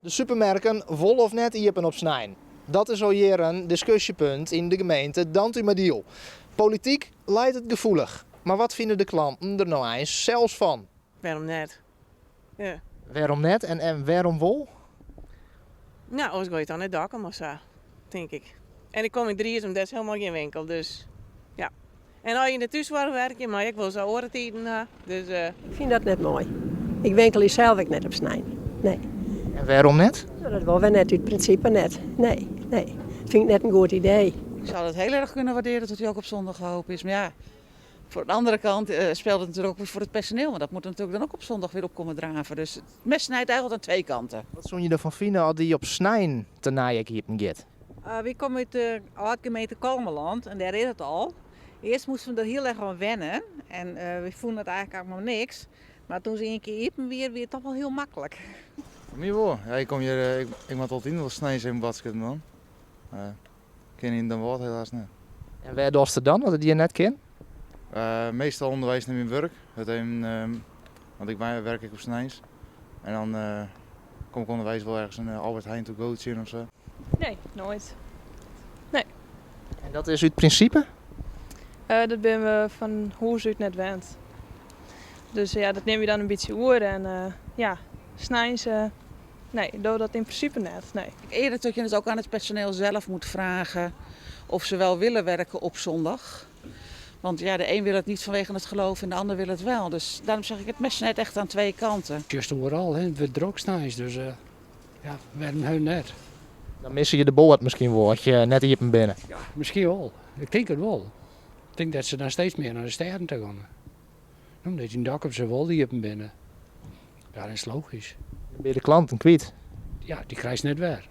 De supermerken wol of net iepen op snein? Dat is al jierren diskusjepunt yn de gemeente Dantumadiel. Polityk leit it gefoelich. Mar wat fine de klanten der no eins sels fan? Wêrom net? Ja. Wêrom net en wêrom wol? Nou, oars gean je dan nei Dokkum of sa, tink ik. En ik kom yn Driezum, dêr is hielendal gjin winkel, dus ja. En as je yn de thússoarch werkje, mei ik wol sa oare tiden ha. Dus. Ik fyn dat net moai. Ik winkelje sels ek net op snein. Nee. En wêrom net? No, dat wol wer net, út prinsipe net. Nee, nee. Dat fyn ik net in goed idee. Ik zou dat heel erg kunnen waarderen dat hij ook op zondag open is. Maar ja, voor de andere kant speelt het natuurlijk ook weer voor het personeel. Want dat moet natuurlijk dan ook op zondag weer op komen draven. Dus het mes snijdt eigenlijk aan twee kanten. Wat soene je derfan fine as dy op snein tenei ek iepen giet? Wy komme út de âld-gemeente Kollumerland en dêr is it al. Earst moasten we der hiel erch oan wenne en wy fûnen it eigentlik ek noch niks. Mar toen se ien kear iepen wie, wie it toch wol hiel maklik. Foar my wol. Ja, ik kom hjir, ik moat altyd wol sneins even boadskippen dwaan. Mar kin yn Damwâld helaas net. En wêr dochst it dan, as it hjir net kin? Meastal ûnderweis nei myn wurk. Het even, want ik werk ek op sneins. En dan kom ik ûnderweis wol ergens in Albert Heijn to go tsjin of sa. Nee, noait. Nee. En dat is út prinsipe? Dat binne we fan hûs út net wend. Dus ja, dat nimme je dan in bytsje oer en ja, sneins, nee, dogge we dat yn prinsipe net, nee. Eerder dat je het ook aan het personeel zelf moet vragen of ze wel willen werken op zondag. Want ja, de een wil het niet vanwege het geloof en de ander wil het wel. Dus daarom zeg ik, het mes snijdt echt aan twee kanten. Just oeral, hè. It wurdt drok sneins, dus ja, wêrom hun net? Dan misse je de boat miskien wol as je net iepen binne. Ja, miskien wol. Ik tink it wol. Ik tink dat se dan steeds mear nei de stêden ta gean. Omdat yn Dokkum se wol iepen binne. Ja, dat is logysk. Dan binne je de klanten kwyt. Ja, dy krijst net wer.